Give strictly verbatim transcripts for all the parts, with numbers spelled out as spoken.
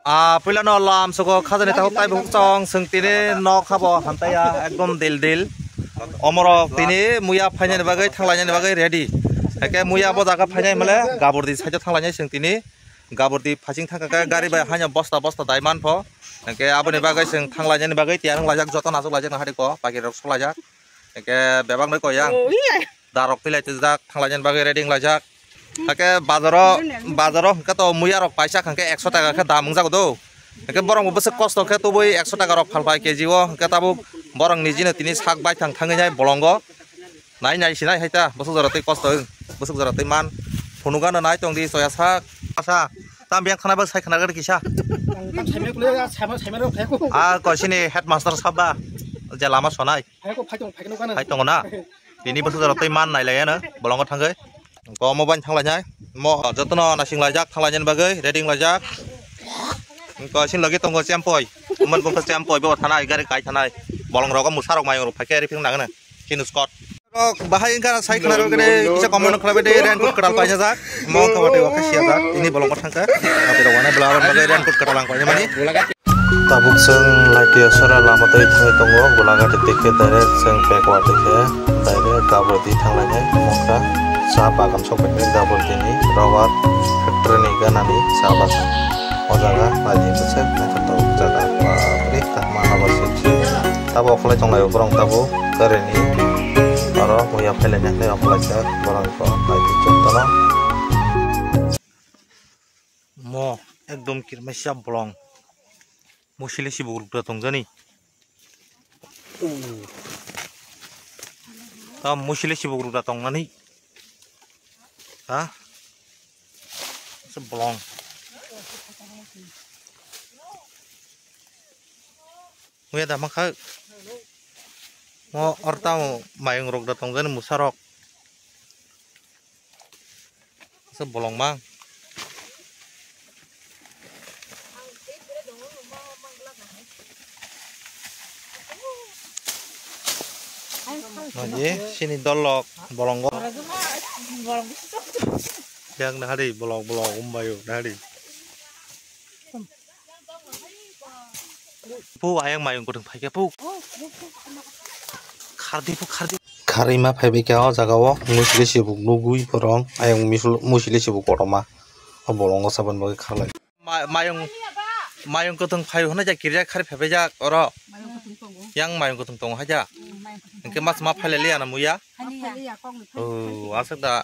Ah, puila no lam soko khajani takhuk tai bukhuk chong, chwng tini nok habo hamtaiya, ekdom dil dil. Omorok tini muya phainani bagwi, thanglainani bagwi ready. Hake muya bo jaga phainai male, Gabordi side o thanglainai chwng tini. Gabordi phasing thangkha khe gari bai haino bosta bosta dai man pho. Hake aboni bagwi chwng thanglainani bagwi tiyar wng laijak, joto nasuk laijak na hari ko, pagi rok sok laijak. Hake bebak noi ko yang. Darok twi lai twijak, thanglainani bagwi ready wng laijak. Hake bazaro, bazaro hwnkhe to muya rok paisa hwnkhe ekso taka khe dam wngjago do. Hwnkhe borok bo bwswk kosto khe tubui ekso taka rok phalphai K G o, hwnkhe tabuk borok nijino tini sak baithang thangwi nai bolongo. Nai nai sinai hai ta, bwswk jora twi kosto wng, bwswk jora twi man. Phunukgano nai tongdi choya sak. Asa, tam biyang khana bwsai khana gari kisa. Tam saimai kulai, saimai, saimai rok thai ko. A koisini headmaster saba, je lama sonai. Phai ko, phai tong, phai ko nukana. Phai tongo na? Tini bwswk jora twi man nai lai ano, bolongo thangwi. Ko mo bai thang lai nai. Mo jotono nasing laijak, thang lainani bagwi, ready wng laijak. Ko sin logi tongo Chempoi. Umon bumkha Chempoi, bo thanai, gari kai thanai. Bolong rogo musa rok mayung rok phai khe riping nang ano. Chini Scott. Rok bahai wngkha sai khna rok kene kisa comment khlaibai de, raincoat kwtal paina jak. Mo wngkha watwi wakha sia jak. Ini bolong thangkha. Ati rok wana bela ron bagwi raincoat kwtal ang paina mani. Tabuk chwng Laitiya sora lama twi thangwi tongo, Golagati twi khe direct chwng backward twi khe direct Gabordi thanglainai mokha cha bagan sokphaikhe Gabordini rubber factory ni ganani cha bagan. O jaga naidi bwswk naithotok jaga, bapre kahma habar siksi. Tabo okholai tonglaio borok tabo karini aro muya phailaina hinwi okholai khe borok naidi chwng tono. Mo ekdom kirmaisa bolong. Musile si bugruk da tongjani. Ta musile si bugruk da tongnani. Ha? Se bolong. Muya da makha. Mo orta mo mayung rok da tongjani musa rok. Asa bolong mang. Maji sini dolok bolongo. Yang nahari bolong bolong umbayo nahari. Pu ayang mayung kutung phaikhe pu. Khardi pu khardi. Kharwi ma phaibai kha o jaga o musli sibuk nugwi borong ayang misul musli sibuk kotorma o bolongo saboni bagwi kharlai. Ma-, mayung mayung kutung phai hwnwi ja kirjak khari phaibai jak oro. Yang mayung kutung tongo haja. Hingke mas ma phailai liya na muya. Oh, aswk da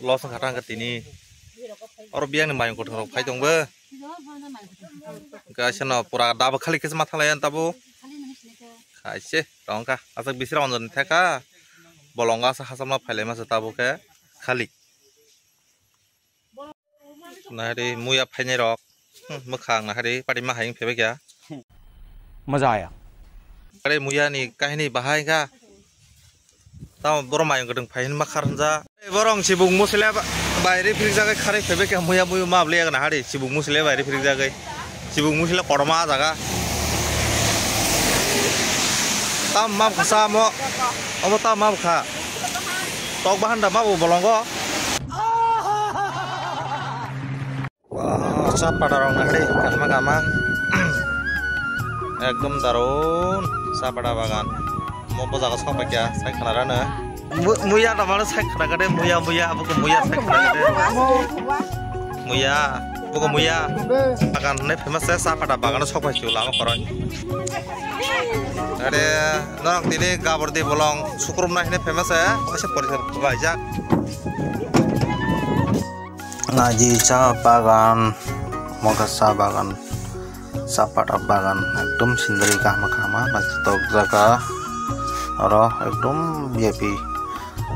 los wngkha tang tini. Oro biyang ni mayung kutung rok phai tongbo. Kaisa no pura daba khali khe ma thalai ang tabuk. Kaise tongkha aswk bisira onjoni theka. Bolongo aswk hachal ma phailai masa tabuk khe khali. Nahari muya phainai rok. Hmm, mwkhang nahari pari ma hayung phebe kya. Maza aya. Are muya ni kahini bahai kha. Tamo borok mayung kwtwng phai hwnwi ma khar hwnjak. Borok sibuk musle ba-, bai rifrik jagwi kharwi phaibai kha muya muyu ma bwlwi yak nahari sibuk musle bai rifrik jagwi. Sibuk musle kotorma ah jaga. Tam ma bwkha sa omo, omo tam ma bwkha. Tok bahan da ma bo bolongo. Wah, cha pada rok nahari kahma kahma. Ekdom darun cha pada bagan. Mo bo jaga sok paikya sai khna rano. Mu-, muya da mano sai khna gade muya muya abo ko muya sai khna gade. Muya, bo ko muya. Bagan ne famous cha pada bagan sok pai chu lama koroi. Are norok tini Gabordi bolong sukrum na hine famous ya. Oise pori baijak. Naji cha bagan, moga cha bagan, cha pada bagan, ekdom sindri kahma kahma naithotok jaga. Oro ekdom V I P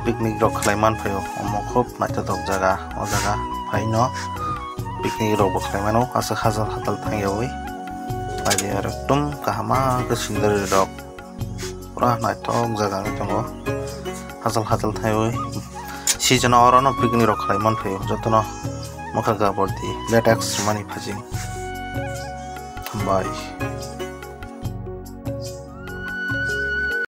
picnic rok khlai man phaio, omo khub naithotok jaga. O jaga phaino picnic rok bo khlai mano, aswk hajal hatal thangyawi. Naidi aro ekdom kahama khe sindri rok. Pura naithok jaga wngwi tongo. Hachal hachal thaiwi season o oro no picnic rok khlai man phaio jotono mwkhang kabar di latex mani phajing. Hambai.